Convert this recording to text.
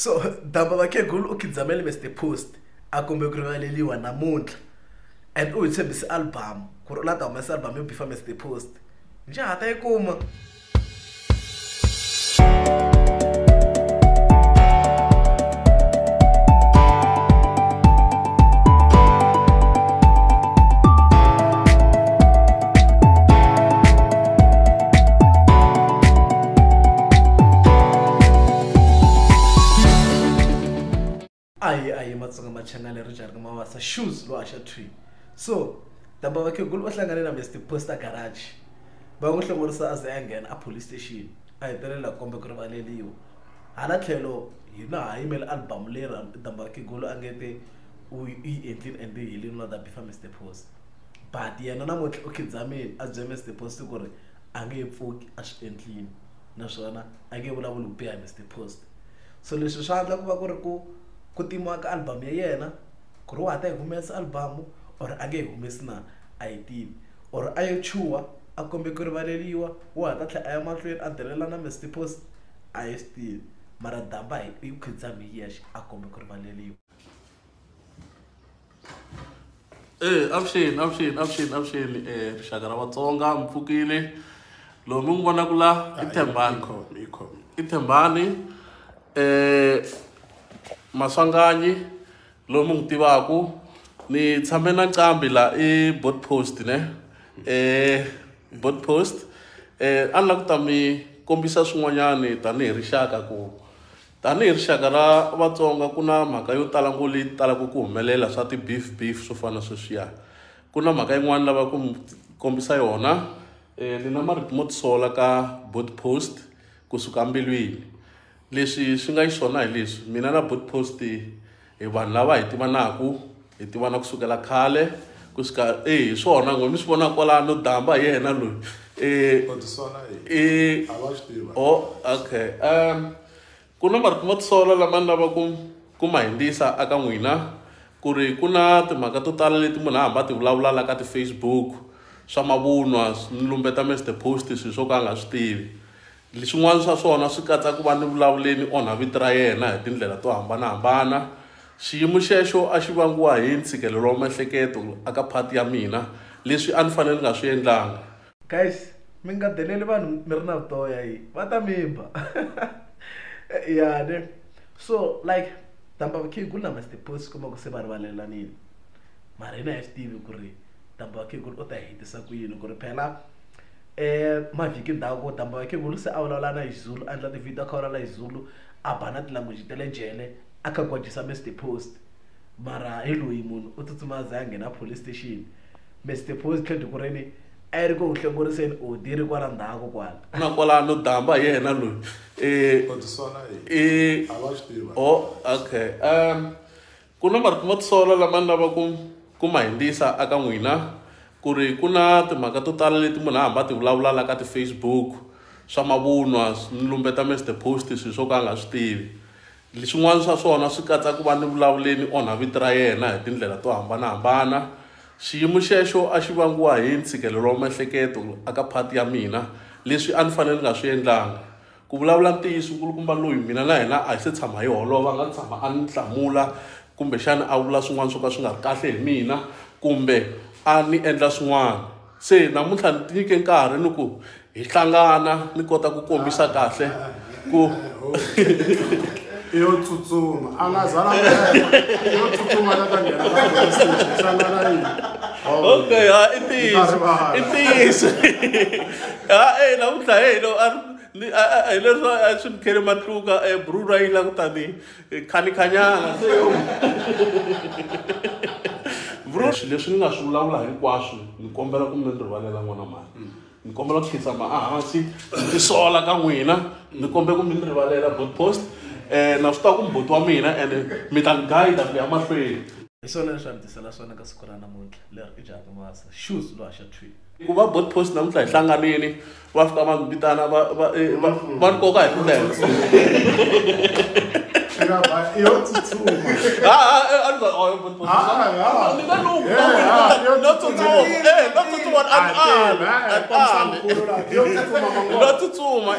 So Damba Vakhegula u khidzamele Mr Post a kombe ku rivaleliwa namuntlha and u hi tshembise album ku ri u la ta humesa album yo bifa Mr Post njhe ha ta yi kuma. Ayi Matsonga Machangani Richard Mawasa shoes lo haxa twin. So Damba Vakhegula u hlangane na Mr Post a garage va n'wi hlongorisa a ze a nghena a police station a hetelela kombe ku rivaleliwa. Hala tlhelo hina ha yimela album leyi Damba Vakhegula a nge te u yi endlile and yi helini la ta bifa Mr Post, but yena namuntlha u khidzamile a byela Mr Post ku ri a nge pfuki a swi endlile naswona a nge vulavuli ku biha Mr Post. So leswi swi endla ku va ku ri ku timiwa ka album ya yena ku ri wa ha ta yi humesa album or a nge yi humesi na a yi tivi, or a yo chuha a kombe ku rivaleliwa wa ha ta tlhela a ya mahlweni a delela na Mr Post a yi swi tivi, mara Damba hi khidzame hi yexe a kombe ku rivaleliwa. Avuxeni rixaka ra Vatsonga mi pfukile lowu mi n'wi vonaka la i Thembani, i Thembani Maswanganyi lowu mi n'wi tivaku. Ni tshame na nqambi la i Bot Post ne, Bot Post a ni lava ku ta mi kombisa swin'wanyani tanihi rixaka ku tanihi rixaka ra Vatsonga ku na mhaka yo tala ngopfu leyi talaka ku humelela swa ti-beef beef swo fana na sweswiya. Ku na mhaka yin'wani lava ku mi kombisa yona, ni na marito mo tisola ka Bot Post kusuka mbilwini. Leswi swi nga xiswona hi leswi mina na Bot Post hi vanhu lava hi tivanaku, hi tivana kusukela khale kusuka hi swona ngo mi swi vona kwalano Damba hi yena loyi. Okay, ku na marito mo tisola lama ni lava ku ma hindzisa aka n'wina ku ri ku na timhaka to tala leti munhu a hamba ti vulavula la ka ti-Facebook swa mavunwa ni lumbeta Mr Post swilo swo ka a nga swi tivi. Leswin'wana swa swona swi katsa ku va ni vulavuleni onha vito ra yena hi tindlela to hambanahambana. Xiyimo xexo a xi vangiwa hi ntshikelelo wa miehleketo aka part ya mina leswi a ni fanele ni nga swi endlanga. Guys, mi nga deleli vanhu mi ri na vutoya yi va ta mi ba. Ya ne. So like Damba Vakhegula na Mr Post kuma ku se va rivalelanile, mara hina hi swi tivi ku ri Damba Vakhegula u ta hetisa ku yini ku ri phela mavhiki ndzhaku Damba Vakhegula se a vulavula na Zulu a endla ti-video a kha vulavula hi Zulu a ba na ti-language ta le jele a kha gwajisa Mr Post, mara hi loyi munhu u tsutsuma a za a nghena police station. Mr Post tlhela ku ri ni a yi ri ku n'wi hlongoriseni o diri kwala ndzhaku kwala na kwalano Damba hi yena loyi. Okay, ku na marito mo tisola lama ni lava ku ma hindzisa aka n'wina ku ri ku na timhaka to tala leti munhu a hamba ti vulavula la ka ti-Facebook swa mavunwa ni lumbeta Mr Post swilo swo ka a nga swi tivi. Leswin'wana swa swona swi katsa ku va ni vulavuleni onha vito ra yena hi tindlela to hambanahambana. Xiyimo xexo a xi vangiwa hi ntshikelelo wa miehleketo aka part ya mina leswi a ni fanele ni nga swi endlanga. Ku vulavula ntiyiso nkulukumba loyi mina na yena a hi se tshama hi holova, a nga tshama a ni hlamula kumbexana a vula swin'wana swo ka swi nga ri kahle hi mina kumbe a ni endla swin'wana. Se namuntlha ni tinyike nkarhi ni ku hi hlangana ni kota ku kombisa kahle ku yo tsutsuma a nga zala yo tsutsuma la ta nghena ka police station hlangana yini. Okay, i ntiyiso namuntlha hi lo hi leswi a swi ni khele matluka brura yi la ku tani khanikhanyana se bro leswi ni nga swi vulavula hinkwaswo ni kombela ku mi ni rivalela n'wana mhani, ni kombela ku khidzama ehansi ni tisola ka n'wina, ni kombela ku mi ni rivalela Bot Post. Na swi tiva ku mbuti wa mina ene mi ta ni guide ku ya mahlweni. Hi swona leswi a mi tisela swona ka siku ra namuntlha leri i Jaka Mawasa shoes lo haxa twin. Ku va Bot Post namuntlha hi hlanganile va fika va ni vitana va ni koka hi tindlela. Yo tsutsuma no tsutsuma.